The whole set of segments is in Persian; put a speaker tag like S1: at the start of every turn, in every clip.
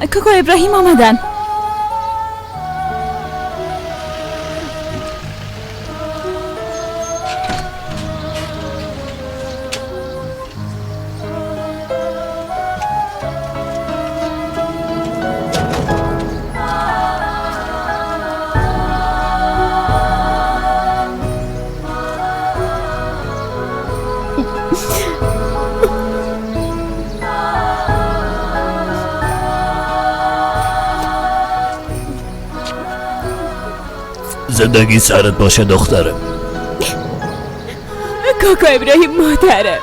S1: کاکا ابراهیم آمدن.
S2: زندگی سرت باشه دخترم.
S1: کاکا ابراهیم مادرم.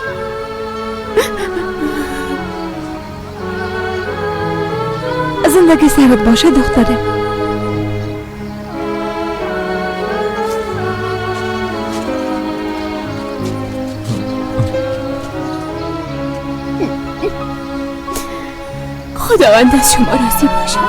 S1: زندگی سرت باشه دخترم. خداوند از شما راضی باشه.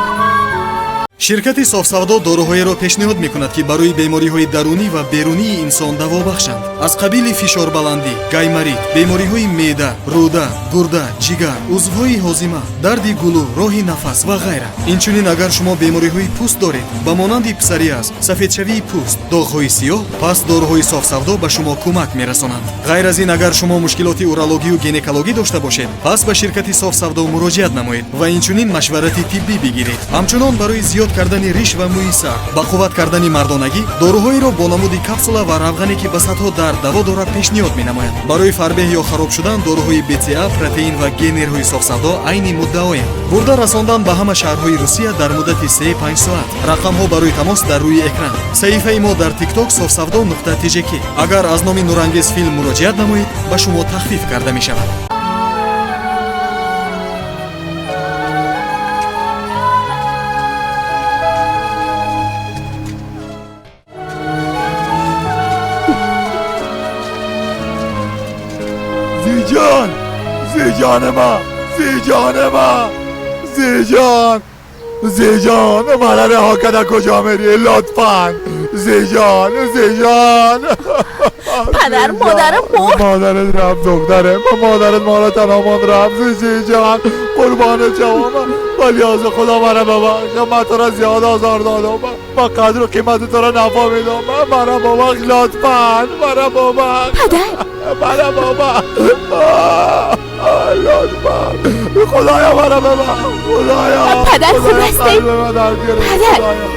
S3: شرکت صاف‌سودا داروهایی را پیشنهاد می‌کند که برای بیماری‌های درونی و بیرونی انسان دوا بخشند، از قبیل فشار بلندی، گایماریت، بیماری‌های معده، روده، گرده، جگر، عضوهای هاضمه، درد گلو، راه نفس و غیره. اینچنین اگر شما بیماری‌های پوست دارید، به مانند پسوریاز، سفیدشوی پوست، داغ‌های سیاه، پس داروهای صاف‌سودا به شما کمک می‌رسانند. غیر از این اگر شما مشکلات اورولوژی و گینکولوژی داشته باشید، پس به شرکت صاف‌سودا مراجعت نمایید و اینچنین مشورت طبی بگیرید. همچنان برای زیاد کردن ریش و موی سر، با قوت کردن مردانگی، داروهایی را با نمود کپسولا و روغنی که به صدها درد دوا دارد پیشنهاد می‌نماید. برای فربه یا خراب شدن داروهای BCA، پروتئین و گنرهای صاف‌سودا عین مدعایند. برده رساندن به همه شهرهای روسیه در مدت 3-5 ساعت. رقم ها برای تماس در روی اکران. صفحه ما در تیک تاک صاف‌سودا.tjk. اگر از نام نورانگیز فیلم مراجعت نمایید، به شما تخفیف کرده می شود.
S4: زیجان، زیجان ما، زیجان ما، زیجان، زیجان مرا رها کده، کجا میری؟ لطفا زیجان، زیجان.
S1: پدر مادرم مرد.
S4: مادرت رفت دختره، مادرت ما را تنها رفت. زیجان قربان جوانم، ولی از خدا مرا ببخش، من تو را زیاد آزار دادم، من قدر و قیمت تو را نفهمیدم، مرا ببخش لطفا، مرا ببخش.
S1: پدر
S4: مرا ببخش لطفا، خدایا مرا ببخش، خدایا.
S1: پدر خوب هستی؟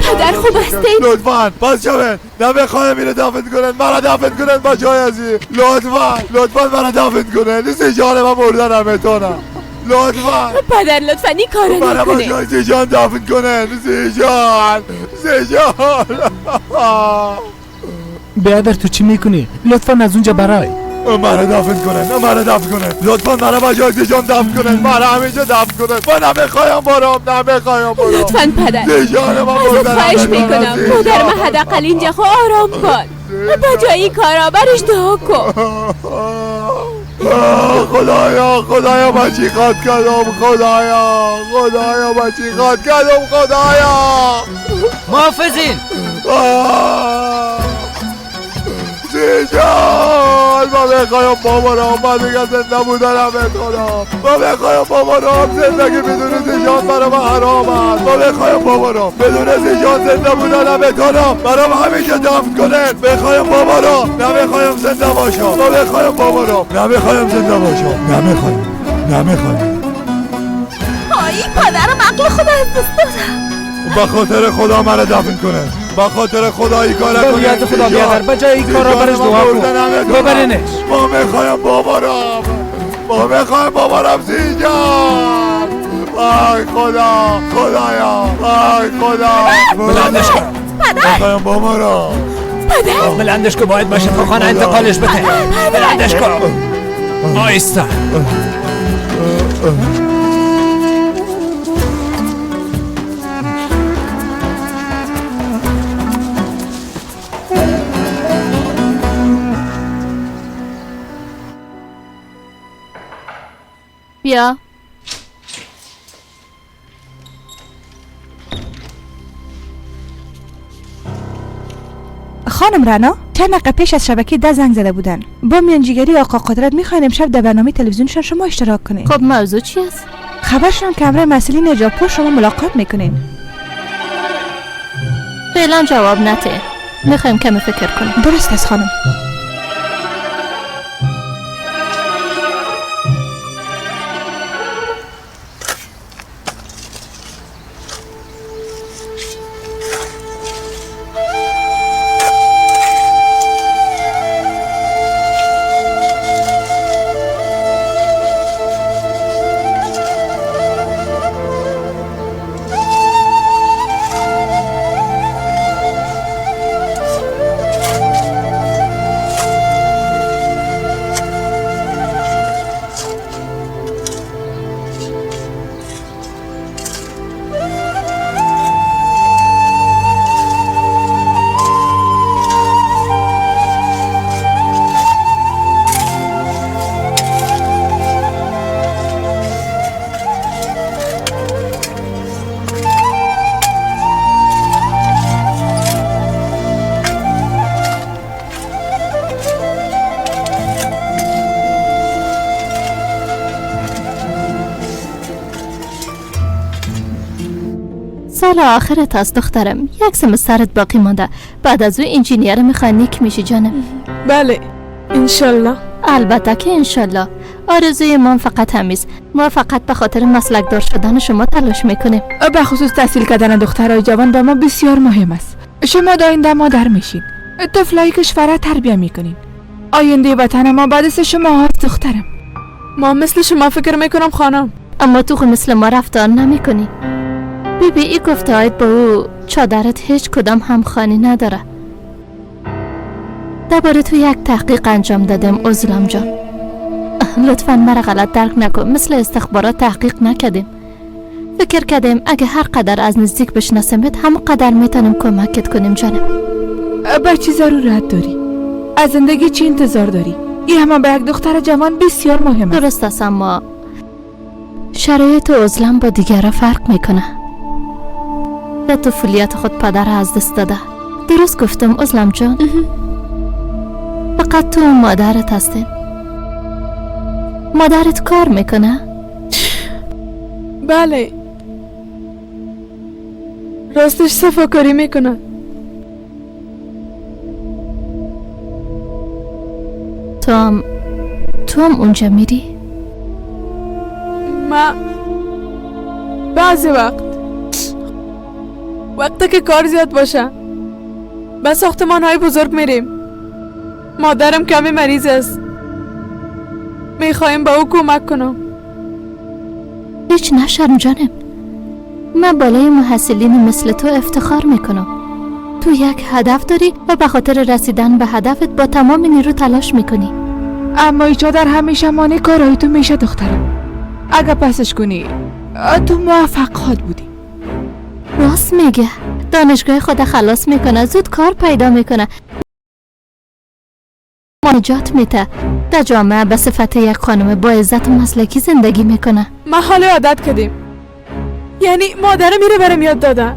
S1: پدر خوب هستی؟
S4: لطفا پس شوین، نمیخوایم اینو دفن کنن، مرا دفن کنن با جای ازی. لطفا لطفا مرا دفن کنن، زیجان من مردن نمیتونم. لطفا
S1: پدر لطفا این کارو نکنه،
S4: مرا با جای زیجان دفن کنن. زیجان، زیجان.
S5: بیادر تو چی میکنی؟ لطفا از اونجا برای
S4: مرا دفن کنن، مرا دفن کنن لطفا، مرا با جای زیجان دفن کنن، مرا همینجا دفن کنن. من نمیخوایم برام، نمیخوایم برام.
S1: لطفا پدر ازت خواهش میکنم، مادر من حداقل اینجا خو آرام کن، با جای این کارا برش دعا کن.
S4: خدایا، خدایا من چی خواد کردم، خدایا، خدایا من چی خواد کردم، خدایا.
S6: محافظین.
S4: زیجان، من میخوایم بابا من دیگه زنده بودنم میتونم، من میخوایم بابا زندگی بدون زیجان برام حرام است، من میخوایم بابا بدون زیجان زنده بودنم میتونم، برام همیشه دفن کنن. میخوایم بابا نمیخوایم زنده باشم، من میخوایم بابا نمیخوایم زنده باشم، نمیخوایم، نمیخوایم.
S1: آی پدرم عقل خود از دست دادم.
S4: به خاطر خدا مرا دفن کنه، به خاطر خدا این کار کنه.
S5: به خدا بیادر، به جای این کارا برش دعا کن، ببرینش.
S4: ما میخوایم بابا را، ما میخوایم بابا را. زیجان، آی خدا، خدایا، آی خدا.
S2: بلندش کن.
S4: میخوایم بابا را.
S1: پدر
S2: بلندش کن، باید به شفاخانه انتقالش بده. بلندش کن. آیستا.
S1: بیا.
S7: خانم رنا چند دقیقه پیش از شبکه 10 زنگ زده بودن. با میانجیگری آقا قدرت میخواین امشب در برنامه تلویزیونشان شما اشتراک کنید.
S1: خب موضوع چی است؟
S7: خبر شدم که همراه مسئولین جاپور شما ملاقات میکنین.
S6: فعلا جواب نده. میخوایم کمی فکر کنیم.
S7: درست است خانم.
S6: سال آخرت است دخترم، یک سمسترت باقی مانده. بعد از او انجینیر مکانیک میشی جانم.
S8: بله انشالله.
S6: البته که انشالله. آرزوی ما فقط همیست. ما فقط به خاطر مسلکدار شدن شما تلاش میکنیم.
S8: به خصوص تحصیل کردن دخترای جوان به ما بسیار مهم است. شما در آینده مادر میشین، طفلای کشور تربیه میکنین. آینده وطن ما بعد از شما هست دخترم. ما مثل شما فکر میکنم خانم.
S6: اما تو مثل ما رفتار نمیکنی. بی بی ای گفته آید با او چادرت هیچ کدام همخوانی نداره. درباره تو یک تحقیق انجام دادم عزلم جان. لطفا مرا غلط درک نکن. مثل استخبارات تحقیق نکردیم. فکر کردیم اگه هر قدر از نزدیک بشناسمت همون قدر میتونیم کمکت کنیم جانم.
S8: به چی ضرورت داری؟ از زندگی چی انتظار داری؟ این همه به یک دختر جوان بسیار مهم است.
S6: درست است، اما شرایط عزلم با دیگرا فرق میکنه. در طفولیت خود پدر از دست داده. درست گفتم عزلم جان؟ فقط تو و مادرت هستین. مادرت کار میکنه؟
S8: بله، راستش صفاکاری میکنه.
S6: تو هم اونجا میری؟
S8: ما بعضی وقتی که کار زیاد باشه به ساختمان های بزرگ میریم. مادرم کمی مریض است، میخوایم به او کمک کنم.
S6: هیچ نشرم جانم، من بالای محصلین مثل تو افتخار میکنم. تو یک هدف داری و به خاطر رسیدن به هدفت با تمام نیرو تلاش میکنی.
S8: اما ای چادر همیشه مانع کارهای تو میشه دخترم. اگه پسش کنی تو موفق خواهد بودی.
S6: راست میگه. دانشگاه خود خلاص میکنه، زود کار پیدا میکنه، نجات میده، در جامعه به صفت یک خانم با عزت و مسلکی زندگی میکنه.
S8: ما حال عادت کردیم، یعنی مادرم میره برم یاد داده.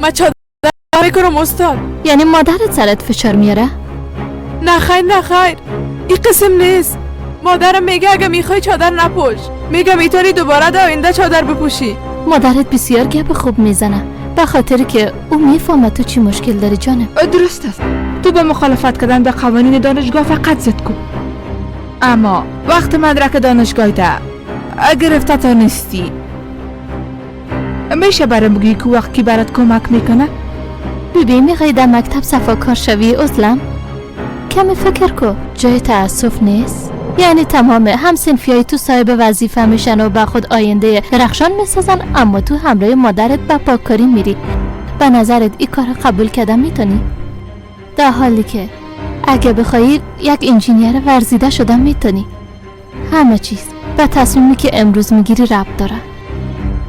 S8: ما چادر میکنم استاد.
S6: یعنی مادرت سرت فشار میاره؟
S8: نه خیر نه خیر، این قسم نیست. مادرم میگه اگه میخوای چادر نپوش، میگه میتونی دوباره در آینده چادر بپوشی.
S6: مادرت بسیار گپ خوب میزنه، به خاطر که او میفهمه تو چی مشکل داری جانم.
S8: درست است. تو به مخالفت کردن به قوانین دانشگاه فقط زد کن، اما وقت مدرک دانشگاه ده گرفته تا نیستی. میشه برام بگی که وقت کی برات کمک میکنه؟
S6: ببین میخوای در مکتب صفاکار شوی عزلم؟ کمی فکر کن، جای تأسف نیست؟ یعنی تمام هم صنفیای تو صاحب وظیفه میشن و به خود آینده درخشان میسازن، اما تو همراه مادرت به پاککاری میری. به نظرت این کار قبول کردن میتونی؟ در حالی که اگه بخوایی یک انجینیر ورزیده شدن میتونی. همه چیز به تصمیمی که امروز میگیری ربط داره.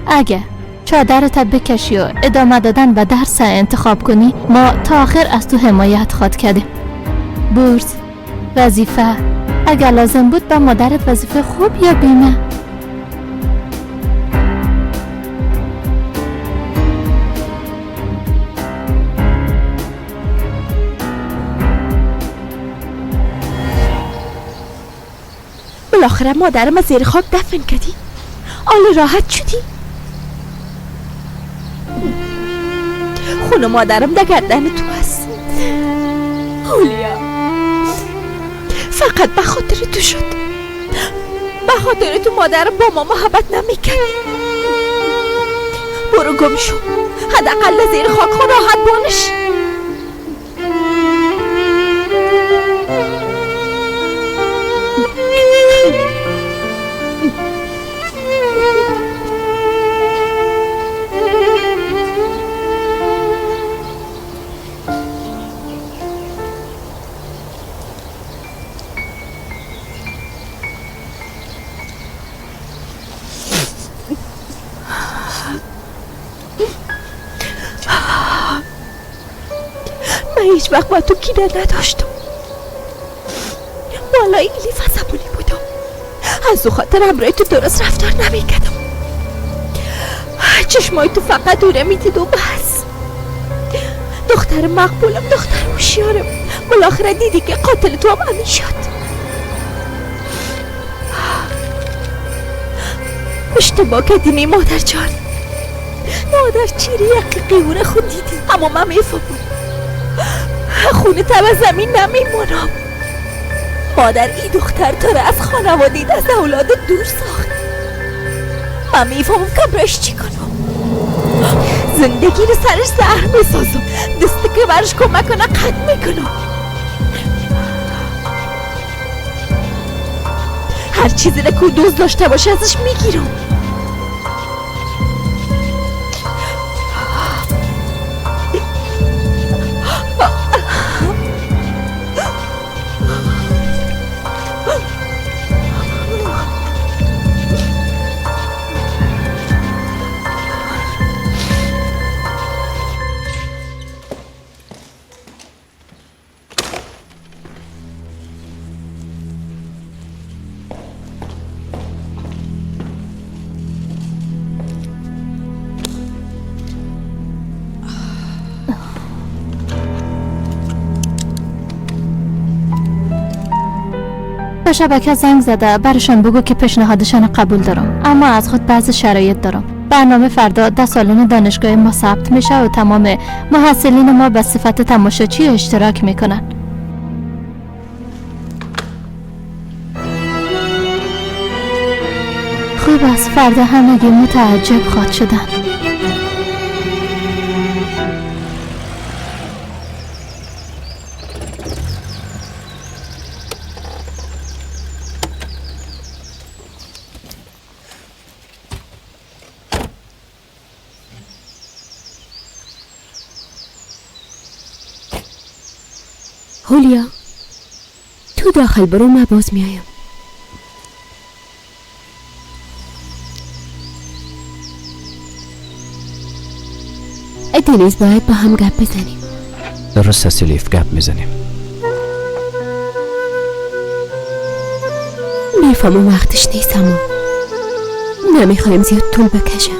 S6: اگه چادرت بکشی و ادامه دادن به درس انتخاب کنی، ما تا آخر از تو حمایت خواد کردیم. بورس، وظیفه، اگر لازم بود به مادرت وظیفه خوب یا بیمه.
S1: بالاخره مادرم از زیر خاک دفن کردی. حال راحت شدی؟ خون مادرم در گردن تو هست هولیا. فقط به خاطر تو شد، به خاطر تو مادرم با ما محبت نمیکرد. برو گم شو، حداقل زیر خاک خود راحت بانش. هیچ وقت با تو کینه نداشتم. بالای الیف عصبانی بودم، از او خاطر همراه تو درست رفتار نمیکردم. چشمای تو فقط دوره میدید و بس. دختر مقبولم، دختر هوشیارم، بالاخره دیدی که قاتل تو هم همین شد. اشتباه کردی مادر جان. مادر چیری یک قیوره خود دیدی، اما من میفهمم خونه تب از زمین نمیمونم. مادر ای دختر تو را از خانواده از اولاد دور ساخت. من میفهمم که برش چی کنم. زندگی رو سرش زهر میسازم، دستی که برش کمک کنه قطع میکنم. هر چیزی را که دوست داشته باشه ازش میگیرم.
S6: به شبکه زنگ زده برشان بگو که پیشنهادشان قبول دارم، اما از خود بعض شرایط دارم. برنامه فردا در سالن دانشگاه ما ثبت میشه و تمام محصلین ما به صفت تماشاچی اشتراک میکنن. خوب است، فردا همگی متعجب خواهد شدن.
S1: هولیا تو داخل برو، من باز میایم. دنیز باید با هم گپ بزنیم.
S2: درست است الیف، گپ میزنیم.
S1: میفهمم وقتش نیست، اما نمیخوایم زیاد طول بکشم.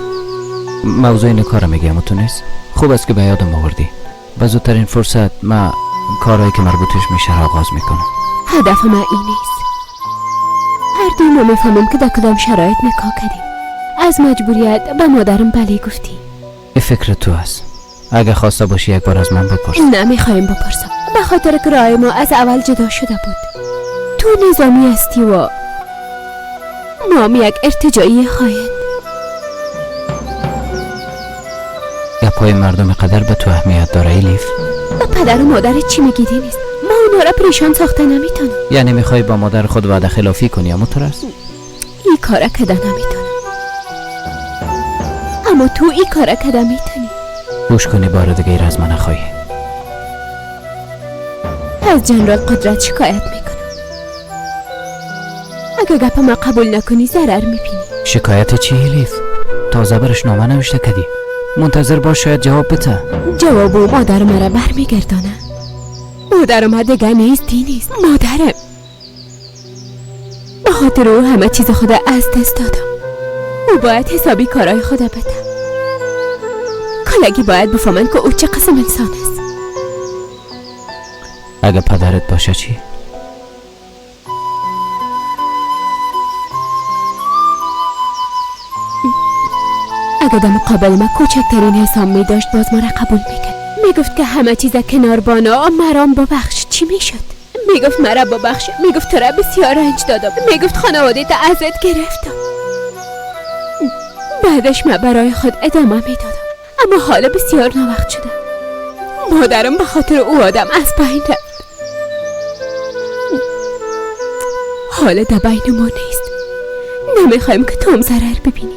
S2: موضوع این کار میگم تو نیست. خوب است که به یادم آوردی. به زودترین فرصت ما کارهایی که مربوطش میشه را آغاز میکنم.
S1: هدف ما این نیست. هر دوی ما میفهمیم که در کدام شرایط نکاح کردیم. از مجبوریت به مادرم بله گفتی.
S2: این فکر تو است. اگه خواسته باشی یک بار از من بپرس.
S1: نمیخوایم بپرسم، به خاطر که راه ما از اول جدا شده بود. تو نظامی هستی و ما یک ارتجاعی خواهید.
S2: گپای مردم قدر به تو اهمیت داره الیف.
S1: به پدر و مادر چی میگی دینیز؟ ما اونا را پریشان ساخته نمیتونم.
S2: یعنی میخوای با مادر خود وعده خلافی کنی؟ اما تو راست
S1: این کارا کده نمیتونم، اما تو این کارا کده میتونی.
S2: گوش کنی بار دیگه از من نخواهی.
S1: از جنرال قدرت شکایت میکنم. اگه گپ ما قبول نکنی ضرر میبینی.
S2: شکایت چی الیف؟ تازه برش نامه نوشته کدی. منتظر باش شاید جواب بده.
S1: جواب او مادر مرا برمیگردانه. مادر ما دیگه نیست نیست. مادرم به خاطر او همه چیز خود از دست دادم. او باید حسابی کارای خود بده. کلگی باید بفهمن که او چه قسم انسان است.
S2: اگه پدرت باشه چی؟
S1: اگر در مقابل ما کوچکترین حساب می داشت باز ما را قبول میکرد. میگفت که همه چیز کنار بانا، مرام ببخش. چی میشد؟ میگفت مرا ببخش، میگفت تو را بسیار رنج دادم، میگفت خانواده تا ازت گرفتم. بعدش من برای خود ادامه میدادم، اما حالا بسیار ناوقت شده. مادرم به خاطر او آدم از بین رفت. حالا در بین ما نیست. نمیخوایم که تو هم ضرر ببینی.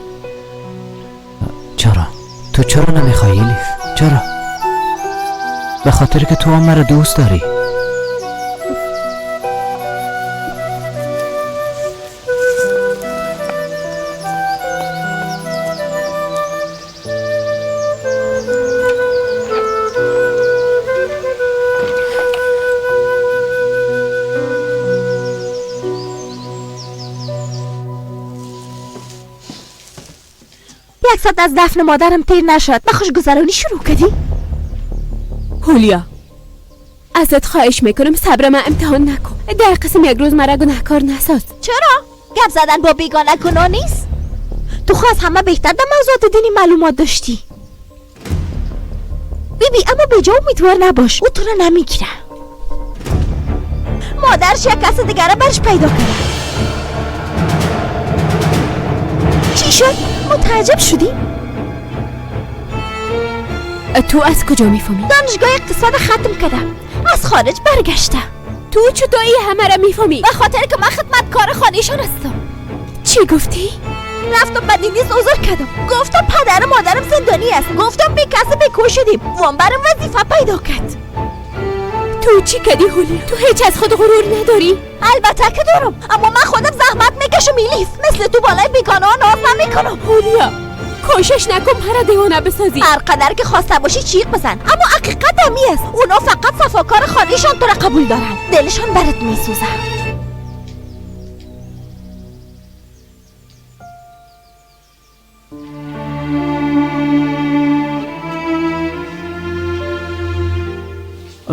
S2: چرا؟ تو چرا نمیخوای الیف؟ چرا؟ به خاطر که تو هم مرا دوست داری.
S1: یک ساعت از دفن مادرم تیر نشد، به خوشگذرانی شروع کردی؟ هولیا، ازت خواهش میکنم صبر من امتحان نکن. در قسم یک روز مرا گناهکار نساز. چرا؟ گپ زدن با بیگانه گناه نیست؟ تو خو از همه بهتر در موضوعات دینی معلومات داشتی. بیبی اما به جا امیدوار نباش، او تو را نمیگیره. مادرش یک کس دیگره برش پیدا کرده. چی شد؟ متعجب شدی؟ تو از کجا میفهمی؟ دانشگاه اقتصاد ختم کردم، از خارج برگشتم. تو چطور این همه را میفهمی؟ به خاطر که من خدمتکار خانهشان هستم. چی گفتی؟ رفتم به دینیز عذر کردم، گفتم پدر و مادرم زندانی است، گفتم بی کس بی شدیم، وام برم وظیفه پیدا کرد. تو چی کردی هولیا؟ تو هیچ از خود غرور نداری؟ البته که دارم، اما من خودم زحمت میکشم الیف، مثل تو بالای بیگانه ها ناز نمیکنم. هولیا کوشش نکن مرا دیوانه بسازی. هر قدر که خواسته باشی چیق بزن، اما حقیقت همی است، اونا فقط صفاکار خانهشان تو را قبول دارن، دلشان برات میسوزه.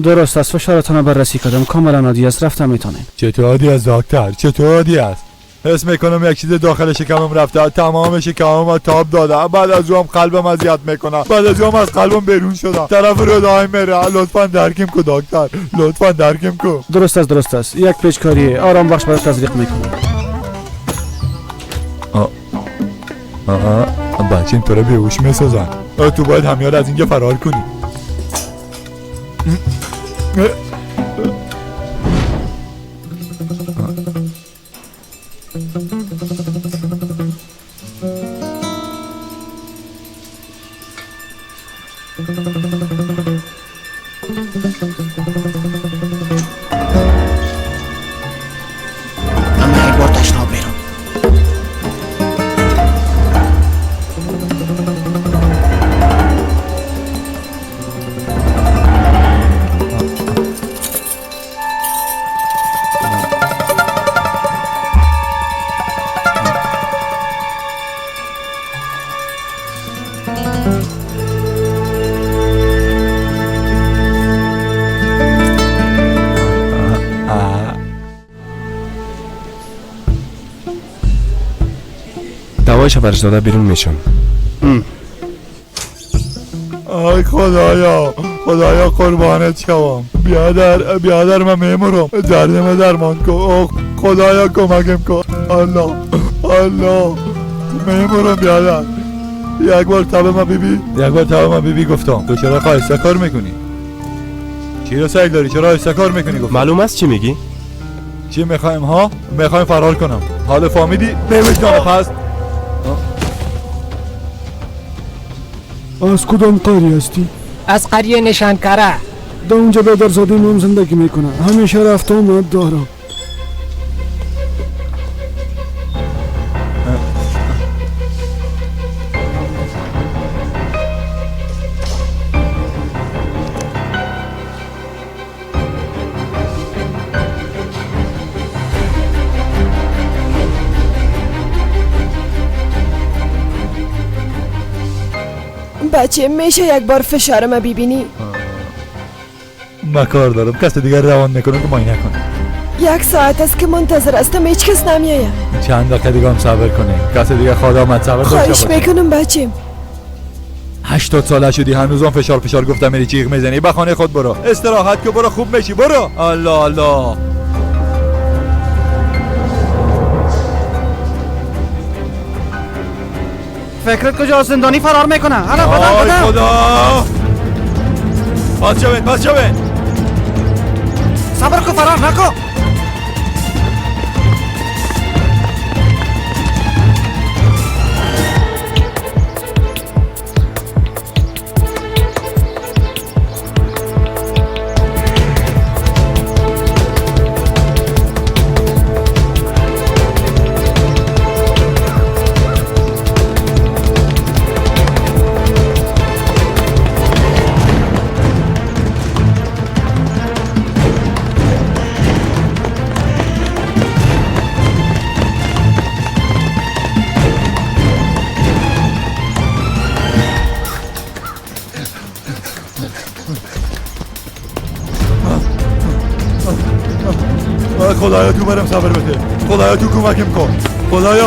S5: درست است، فشارتان بررسی کردم، کاملا عادی است، رفتم میتونین.
S4: چطور عادی است دکتر؟ چطور عادی است؟ حس میکنم یک چیز داخل شکمم رفته، تمام شکمم تاب داده، بعد از او هم قلبم اذیت میکنه، بعد از او هم از قلبم بیرون شدم، طرف رودای میره. لطفا درکم کو دکتر، لطفا درکم کو.
S5: درست است، درست است، یک پیچکاری آرام بخش برای تزریق میکنم.
S4: آها بچه تو رو بیهوش میسازن، تو باید همیار از اینجا فرار کنی.
S9: اما یک بار تشناب میرم.
S10: دوایش برش داده بیرون میشم.
S4: آی خدایا، خدایا قربانت شوم. بیادر بیادر من میمورم، دردم درمان کن. خدایا کمکم کن. الله الله میمورم بیادر. یک بار تب من بیبی، یک بار تب من بیبی گفتم. تو چرا خواهسته کار میکنی؟ چی رو سعی داری؟ چرا آهسته کار میکنی؟ گفتم
S10: معلوم است چی میگی؟
S4: چی میخوایم ها؟ میخوایم فرار کنم. حالا فهمیدی؟ نمیدونم پس
S11: از کدام قریه هستی؟
S12: از قریه نشانکره.
S11: در اونجا برادرزاده مام زندگی میکنه، همیشه رفت آمد دارم.
S13: بچه میشه یک بار فشار ما ببینی؟
S4: من کار دارم، کس دیگر روان میکنم که ماینه کنه.
S13: یک ساعت است که منتظر هستم، هیچ کس نمیآید.
S4: چند دقیقه دیگه هم صبر کنیم، کس دیگه خدا آمد صبر داشته
S13: خواهش میکنم بچه،
S4: 80 ساله شدی هنوزم فشار فشار گفتم میری جیغ میزنی. به خانه خود برو، استراحت که برو، خوب میشی، برو. الله الله.
S5: فکرت کجا زندانی فرار میکنه؟ الان بدن بدن.
S4: خدا پاس شوین، پاس شوین.
S5: صبر کن، فرار نکن.
S4: خدایا تو برم صبر بده، خدایا تو کمکم کن، خدایا.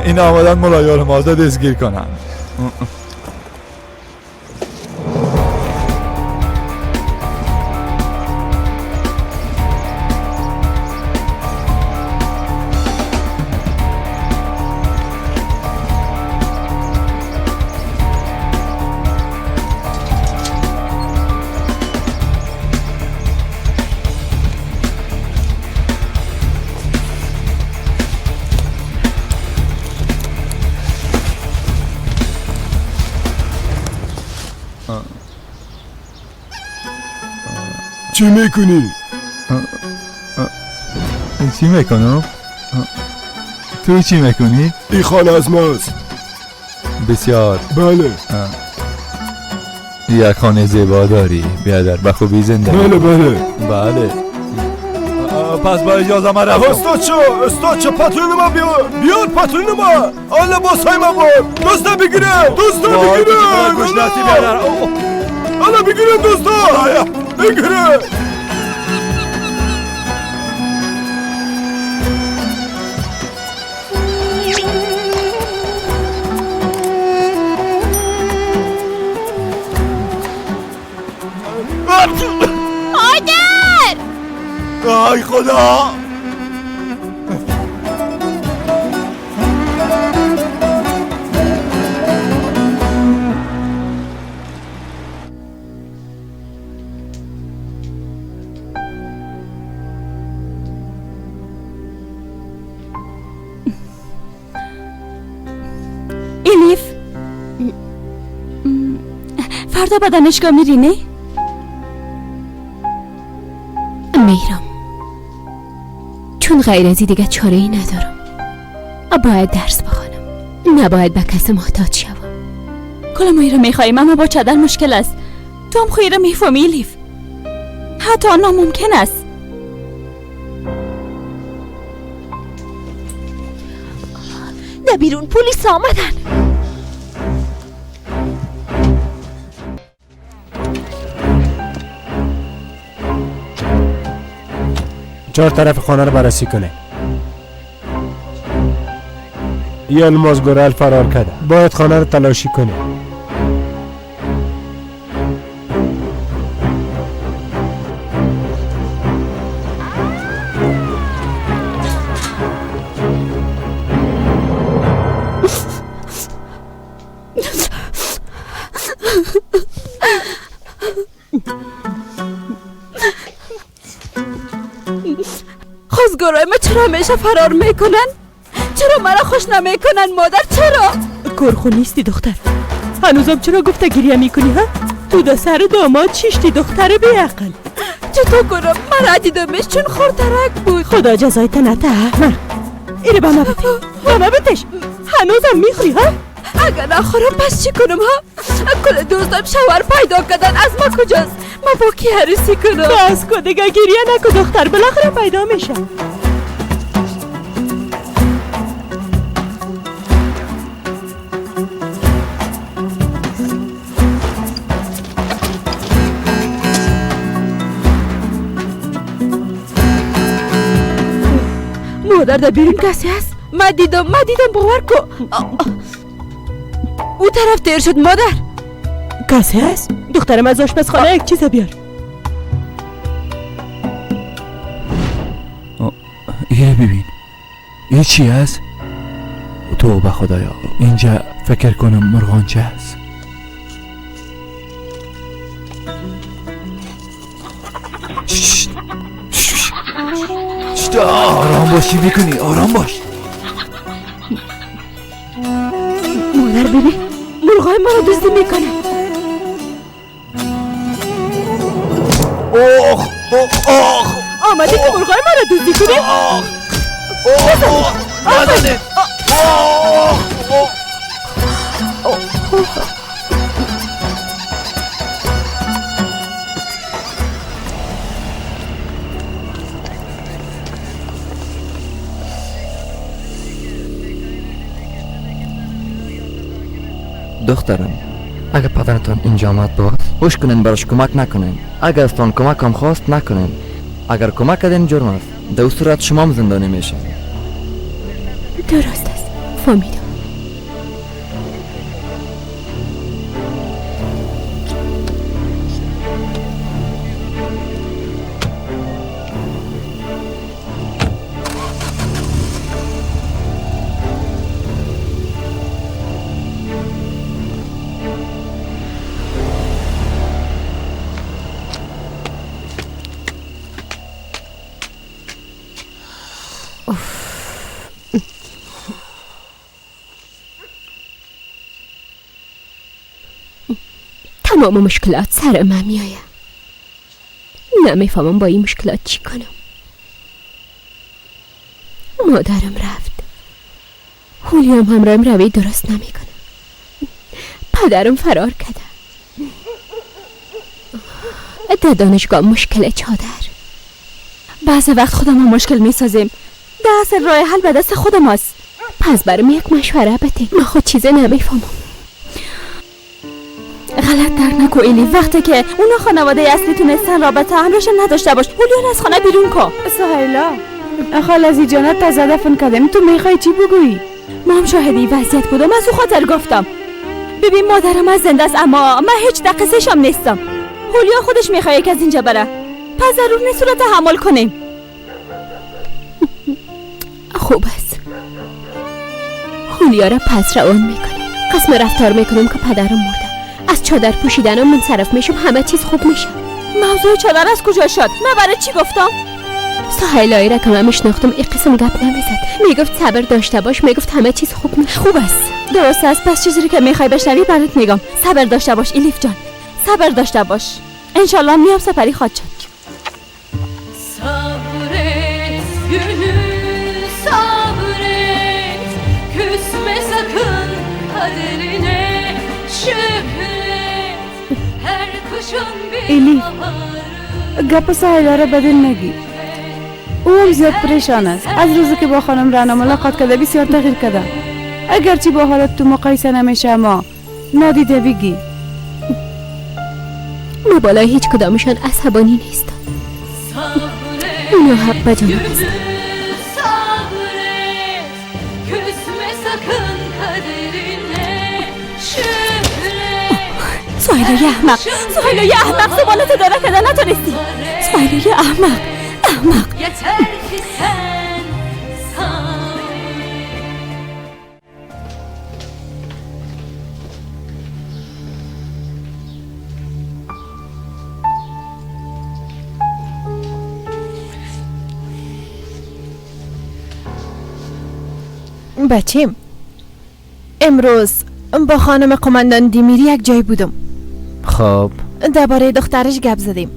S4: این آمدن ملایار مازده دستگیر کنن.
S11: چی میکنی؟
S4: چی میکنم؟ تو چی میکنی؟
S11: این خانه از ماست.
S4: بسیار.
S11: بله.
S4: یک خانه زیبا داری بیادر، به خوبی زنده.
S11: بله بله
S4: بله. پس با اجازه من رفتم.
S11: استاد چو، استاد چو، پترین ما بیار، بیار پترین ما، آن لباس های ما بار، دوستا بگیره، دوستا بگیره.
S4: گوش نسی بیادر.
S11: آلا بگیره دوستا، بگیره.
S1: مادر!
S4: آی خدا!
S1: الیف، فردا به دانشگاه میری نه؟
S6: میرم، چون غیر از دیگه چاره ای ندارم. باید درس بخوانم، نباید به کس محتاج شوم.
S1: کل ما را میخواییم اما با چادر مشکل است. تو هم خیره میفهمی الیف، حتی ناممکن است. در بیرون پلیس آمدن.
S10: چهار طرف خانه رو بررسی کنه. یه الماس گورل فرار کرده، باید خانه رو تلاشی کنه.
S1: خواستگارای ما چرا همیشه فرار میکنن؟ چرا مرا خوش نمیکنن مادر؟ چرا؟
S9: کرخو نیستی دختر، هنوزم چرا گفته گریه میکنی ها؟ تو در سر داماد چیشتی دختر بیعقل.
S1: چطور کنم؟ من دیدمش چون خورترک بود.
S9: خدا جزای تنته. نه ایره به من بده، به من بدش. هنوزم میخوری ها؟
S1: اگر نخورم پس چی کنم ها؟ کل دوستم شوهر پیدا کردن، از ما کجاست؟ من با کی عروسی کنم؟
S9: بس کن دیگه، گریه نکن دختر، بالاخره پیدا میشه. مادر در بیرون کسی هست؟ من دیدم باور کن. او طرف تیر شد مادر. کسی هست؟ دخترم از آشپزخانه یک چیز بیار.
S4: یه ببین این چی هست؟ توبه خدایا، اینجا فکر کنم مرغانچه هست. آرام باشی میکنی، آرام باش.
S1: مادر ببین مرغای ما رو دزدی میکنه.
S4: اوه اوه
S9: آمدی که مرغای ما رو دزدی کنی؟
S4: اوه اوه نزنید. اوه اوه
S14: دخترم، اگر پدرتان اینجا آمد باز هوش کنین، براش کمک نکنین. اگر ازتان کمک هم خواست نکنین. اگر کمک کردین جرم است. در او صورت شما هم زندانی میشین.
S1: درست است، فهمیدم. تمام مشکلات سر من میآید. نمیفهمم با این مشکلات چی کنم. مادرم رفت، هولیام همراهم روی درست نمیکنه، پدرم فرار کرده، در دانشگاه مشکل چادر.
S7: بعض وقت خودم هم مشکل میسازیم. در اصل راه حل به دست خودم است.
S1: پس برام یک مشوره بده، من خود چیزی نمیفهمم.
S7: غلط درک نکو ایلی، وقتی که اونا خانواده اصلی تونستن رابطه همراهشون نداشته باش، هولیان از خانه بیرون کن.
S8: سهیلا خاله جانت تازه دفن کردیم، تو میخوای چی بگویی؟
S7: ما هم شاهدی وضعیت بودم، از او خاطر گفتم. ببین مادرم از زنده است، اما من هیچ دقیقه‌شم نیستم. هولیا خودش میخواد که از اینجا بره، پس ضرور نیست رو تحمل کنیم.
S1: خوب است، هولیا را پس روان میکنیم. قسم رفتار میکنم که پدرم مرده، از چادر پوشیدنم منصرف میشم، همه چیز خوب میشه.
S7: موضوع چادر از کجا شد؟ من برای چی گفتم؟
S1: سهیلایی را که من میشناختم این قسم گپ نمیزد، میگفت صبر داشته باش، میگفت همه چیز خوب میشه.
S7: خوب است، درست است. پس چیزی که میخوای بشنوی برات میگم. صبر داشته باش الیف جان، صبر داشته باش، انشالله میام سپری خواهد شد.
S8: ایلی گپ سهیلا را بدل نگی، او هم زیاد پریشان است. از روزی که با خانم رعنا ملاقات کرده بسیار تغییر کرده، اگرچه با حالت تو مقایسه نمیشه، اما نادیده بگی.
S1: ما بالای هیچ کدامشان عصبانی نیستم، اونا حق به جانب است.
S7: سهیلای احمق، سهیلای احمق، زبانت داره کده نتونستی. سهیلای احمق، احمق.
S13: بچیم امروز با خانم قماندان دیمیری یک جای بودم.
S2: خب
S13: درباره دخترش گپ زدیم،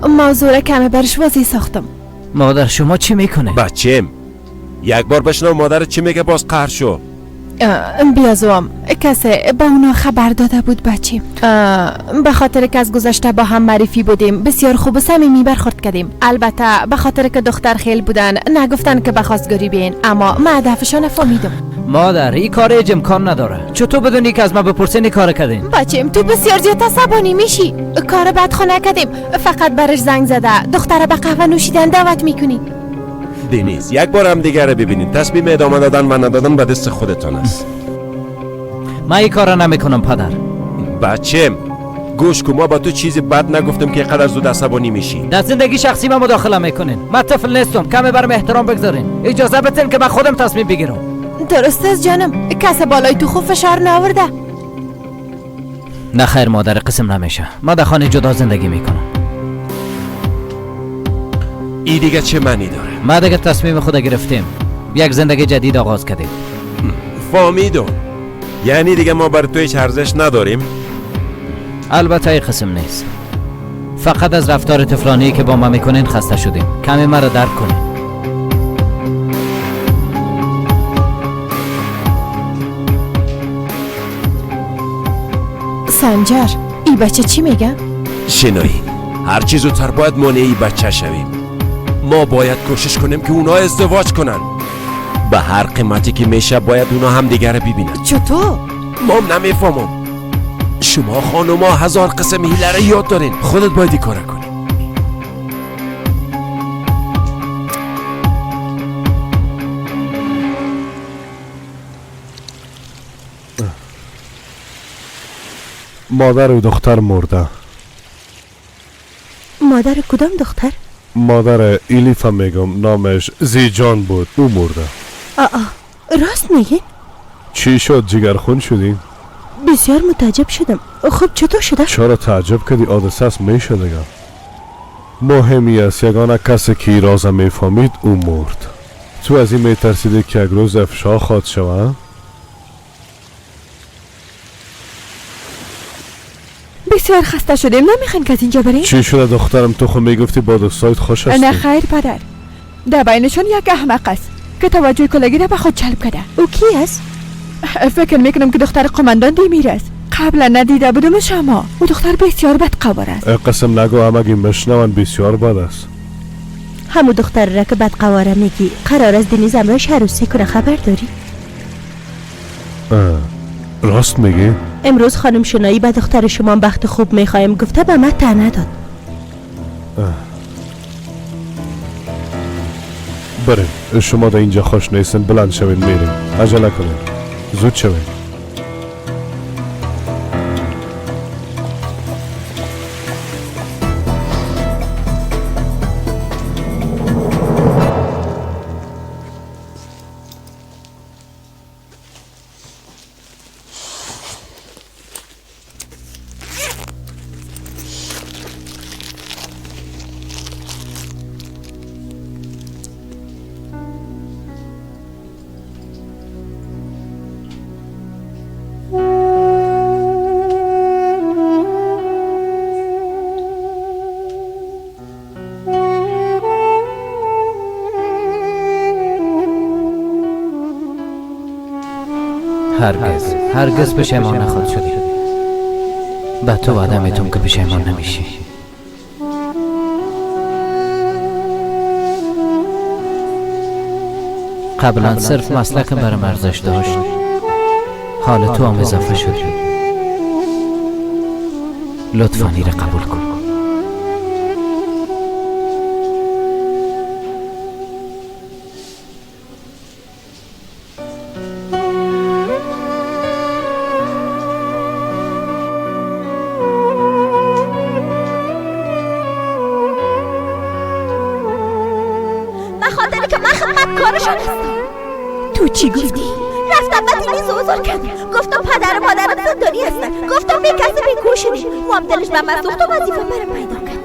S13: موضوع را کمی برش واضح ساختم.
S2: مادر شما چی میکنه؟
S11: بچیم یک بار بشنو مادر چی میگه باز قهر شو.
S13: بیازوام کسی با اونا خبر داده بود بچیم. به خاطر که از گذشته با هم معرفی بودیم بسیار خوب و صمیمی برخورد کردیم. البته به خاطر که دختر خیل بودن نگفتن که به خواستگاری بیین، اما من هدفشان فهمیدم.
S2: مادر این کار هیچ امکان نداره. چطور بدون اینکه از من بپرسین این کار کردین؟
S13: بچیم تو بسیار زیاد عصبانی میشی. کار بد خو نکردیم، فقط برش زنگ زده دختر به قهوه نوشیدن دعوت میکنی.
S15: دنیز یک بار هم دیگر ببینید. تصمیم ادامه دادن و ندادن به دست خودتان است.
S2: من این کارا نمیکنم پدر.
S15: بچم گوش کن، ما با تو چیزی بد نگفتم که قدر زود عصبانی میشی.
S2: در زندگی شخصی من مداخله میکنین. من طفل نیستم، کمی برم احترام بگذارین. اجازه بدین که من خودم تصمیم بگیرم.
S13: درست است جانم، کس بالای تو خوب فشار نآورده.
S2: نه خیر مادر، قسم نمیشه. من در خانه جدا زندگی میکنم.
S15: ای دیگه چه معنی داره؟
S2: ما دیگه تصمیم خود گرفتیم، یک زندگی جدید آغاز کردیم.
S15: فهمیدم. یعنی دیگه ما بر تو هیچ ارزش نداریم؟
S2: البته این قسم نیست. فقط از رفتار طفلانه‌ای که با ما میکنین خسته شدیم. کمی مرا درک کنین.
S13: سنجر ای بچه چی میگه؟
S15: شنایی هر چیز زودتر باید مانع ای بچه شویم. ما باید کوشش کنیم که اونا ازدواج کنن. به هر قیمتی که میشه باید اونا هم دیگر رو ببینن.
S13: چطور؟
S15: ما نمیفهمم. شما خانوما هزار قسم حیله رو یاد دارین. خودت باید این کار کنی.
S16: مادر و دختر مرده.
S1: مادر کدام دختر؟
S16: مادر ایلیفا میگم، نامش زیجان بود، او مرده.
S1: راست میگین؟
S16: چی شد جگرخون شدی؟
S1: بسیار متعجب شدم. خب چطور شده؟
S16: چرا تعجب کردی؟ عادت است میشه دیگه. مهمی است یگانه کسی که راز میفهمید او مرد. تو از این میترسیدی که یک روز افشا خواد شوه؟
S8: بسیار خسته شدیم، نمیخواین که از اینجا بریم؟
S16: چی شده دخترم؟ تو خود میگفتی با دوستایت خوش هستی.
S8: نه خیر پدر، در بینشون یک احمق است که توجه کلگی را به خود جلب کرده.
S1: او کی است؟
S8: فکر میکنم که دختر قماندان دیمیر است. قبلا ندیده بودم شما. او دختر بسیار بد قواره است.
S16: قسم نگو، همگی مشنون بسیار بد است.
S1: همو دختر را که بد قواره میگی قرار است دنیز امراش عروسی کنه، خبر داری؟
S16: راست میگی؟
S1: امروز خانم شنایی به دختر شما بخت خوب میخوایم گفته، به من طعنه داد.
S16: بریم، شما در اینجا خوش نیستن، بلند شوین میریم. عجله کنین، زود شوین.
S2: هرگز هرگز پشیمان نخواد شدی. به تو وعده میتونم که پشیمان نمیشی. قبلا صرف مسلکم برام ارزش داشت، حال تو هم اضافه شد. لطفاً این را قبول کن.
S1: تو چی گفتی؟ رفتم به دنیز عذر کردم. گفتم پدر و مادرم زندانی هستن. گفتم به کسی بکشنش. او هم دلش به من سوخت و وظیفه برم پیدا کرد.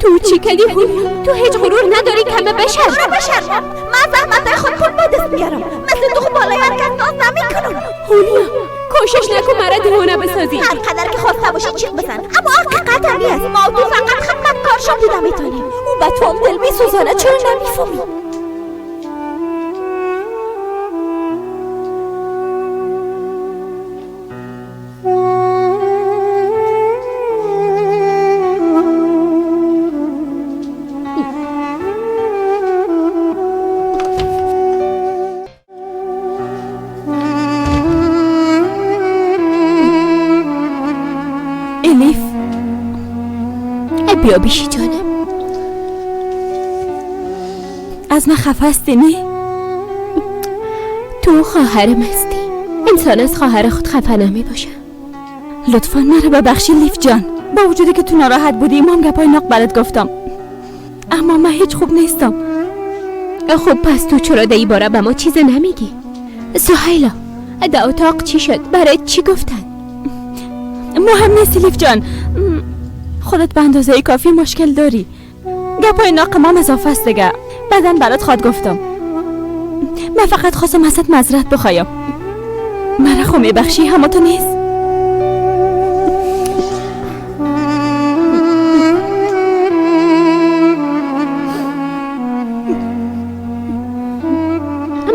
S7: تو چی کردی هولیا؟ تو هیچ غرور نداری کمه بشر.
S1: چرا بشرم؟ من زحمت خود پول با دست میارم. مثل تو خود بالای هر کس ناز نمیکنم.
S7: هولیا کوشش نکن مرا دیوانه بسازی.
S1: هر قدر که خواسته باشی چیق بزن، اما حقیقت همی است. ما تو فقط خدمتکارشان بوده میتونیم. او به تو هم دل میسوزانه. چرا نمیفهمی؟ بیا بیشی جانم.
S7: از من خفه هستی نه؟
S1: تو خواهرم هستی. انسان از خواهر خود خفه نمی باشه.
S7: لطفا مرا ببخشی لیف جان. با وجودی که تو ناراحت بودی ما هم گپای ناق برات گفتم، اما من هیچ خوب نیستم.
S1: خب پس تو چرا در این باره به ما چیز نمیگی؟ سهیلا در اتاق چی شد؟ برای چی گفتن؟
S7: مهم نیست لیف جان، خودت به اندازه کافی مشکل داری. گپای ناق ما اضافه است دیگه، بعدن برات خواد گفتم. من فقط خواستم ازت معذرت بخوایم. مرا خو میبخشی همه تو نیست؟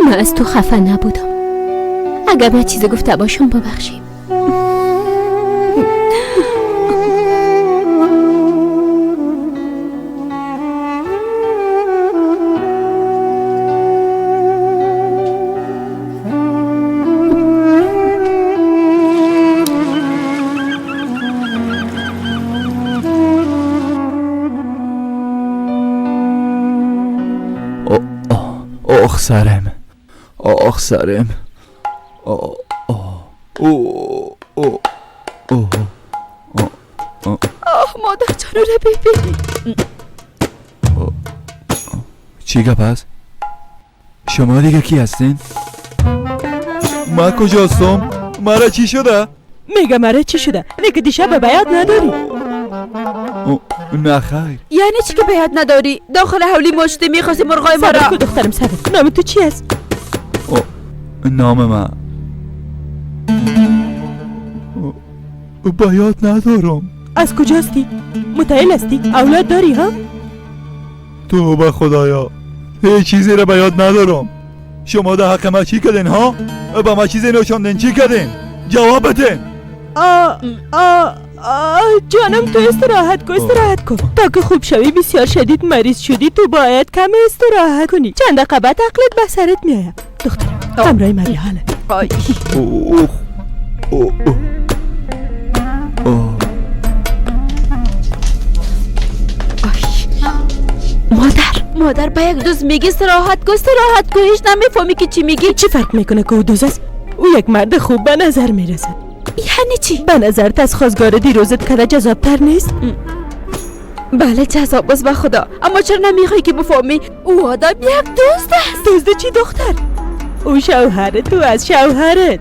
S1: من از تو خفه نبودم. اگر من چیز گفته باشم ببخشیم.
S4: آخ سرم، آخ سرم، آه آه او او او
S1: آه مادر جان رو ببین.
S4: چی گپ است؟ شما دیگه کی هستین؟ من کجا هستم؟ مرا چی شده؟
S9: میگه مرا چی شده؟ میگه دیشب به یاد نداری؟
S4: نه خیر.
S7: یعنی چی که به یاد نداری؟ داخل حولی مشتی میخواستی مرغای ما را.
S9: صبر کن دخترم صبر. نام تو چی است؟
S4: نام من به یاد ندارم.
S9: از کجا هستی؟ متعهل هستی؟ اولاد داری ها؟
S4: توبه خدایا، هیچ چیزی را به یاد ندارم. شما در حق ما چی کردین ها؟ به ما چیزی نشاندین چی کردین؟ جواب بدین.
S9: آ آ آه جانم تو استراحت کن، استراحت کن تا که خوب شوی. بسیار شدید مریض شدی، تو باید کم استراحت کنی. چند دقیقه بعد عقلت به سرت میآید. دخترم همراه من بیا حالا.
S4: اوه اوه اوه.
S1: مادر، مادر با یک دوز میگی استراحت کن، استراحت کن، هیچ نمیفهمی که چی میگی.
S9: چی فرق میکنه که او دوز است؟ او یک مرد خوب به نظر میرسد.
S1: یعنی چی؟
S9: به نظرت از خواستگار دیروزت کده جذابتر نیست؟
S7: بله جذاب است به خدا، اما چرا نمیخوای که بفهمی او آدم یک دوست است؟
S9: دزد چی دختر؟ او شوهر تو از شوهرت.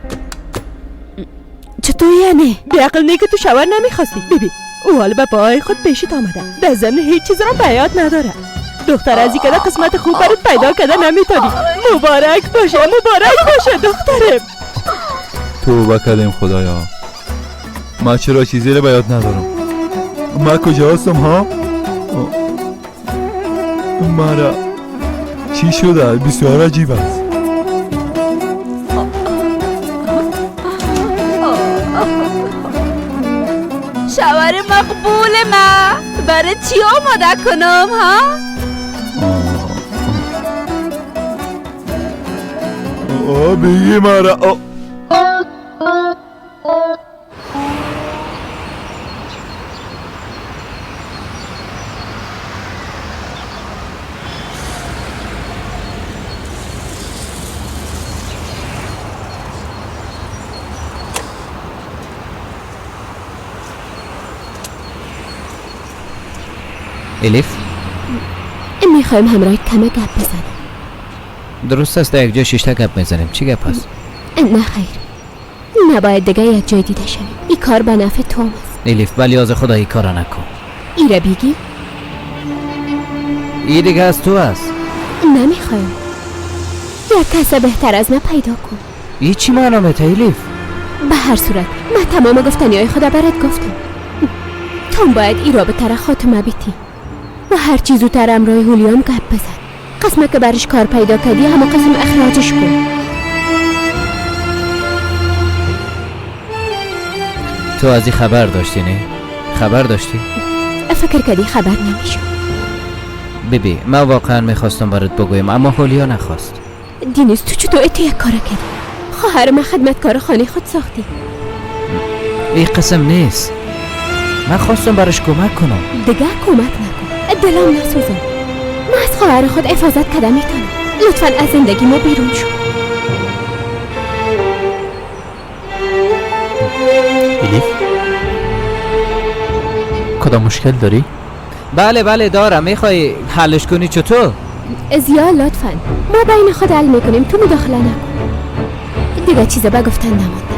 S7: چطور یعنی؟
S9: بیعقل نه که تو شوهر نمیخواستی. ببین او حال به پای خود پیشت آمده، در ضمن هیچ چیز را به یاد نداره. دختر از این کده قسمت خوب برات پیدا کرده نمیتونی. مبارک باشه، مبارک باشه دخترم.
S4: توبه کردیم خدایا، من چرا چیزی رو به یاد ندارم؟ من کجا هستم ها؟ مرا چی شده؟ بسیار عجیب است.
S7: شوهر مقبول ما برای چی آماده کنم ها؟
S4: آه بگی مرا.
S2: الیف،
S1: میخوایم همراه کمه گپ بزنیم.
S2: درست است، در یک جای شیشته گپ میزنیم. چی گپ هست؟
S1: نه خیر، نباید دیگه یک جای دیده شویم. این کار به نفع تو است.
S2: الیف ولی از خدا این کارا نکن.
S1: ایره بیگی؟
S2: ای دیگه از تو است.
S1: نمیخوایم. یک کس بهتر از من پیدا کن.
S2: ای چی معنا میته الیف؟
S1: به هر صورت من تمام گفتنی های خدا برات گفتم. تو باید ای رابطه را خاتمه بیتی و هر چیز زودتر امرای هولیام گپ بزن. قسمه که برش کار پیدا کردی همه قسم اخراجش کن.
S2: تو از این خبر داشتی نه؟ خبر داشتی؟
S1: فکر کردی خبر نمیشم.
S2: بیبی من واقعا میخواستم برات بگویم اما هولیا نخواست.
S1: دینیز تو چطور اتو یک کار کردی؟ خواهر من خدمتکار خانه خود ساختی.
S2: این قسم نیست. من خواستم براش کمک کنم.
S7: دیگه کمک نکن، دلم نسوزم. من از خواهر خود حفاظت کردم میتونم. لطفا از زندگی ما بیرون شو.
S17: الیف، کدام مشکل داری؟
S2: بله بله دارم. میخوای حلش کنی چطور؟
S7: زیا لطفا، ما بین خود حل میکنیم، تو مداخله نکن. دیگه چیزه به گفتن نمانده.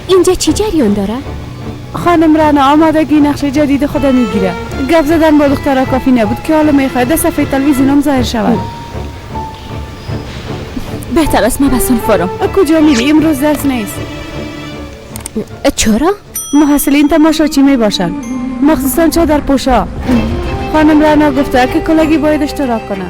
S7: اینجا چی جریان داره؟
S18: خانم رعنا آمادگی نقش جدید خود میگیره. گپ زدن با دخترها کافی نبود که حالا میخواد در صفحه تلویزیون هم ظاهر شود.
S7: بهتر است من بسون فرم.
S18: کجا میری؟ امروز درس نیست.
S7: چرا؟
S18: محصلین تماشاچی می باشند، مخصوصا چادر پوشا. خانم رعنا گفته که کلگی باید اشتراک کنه.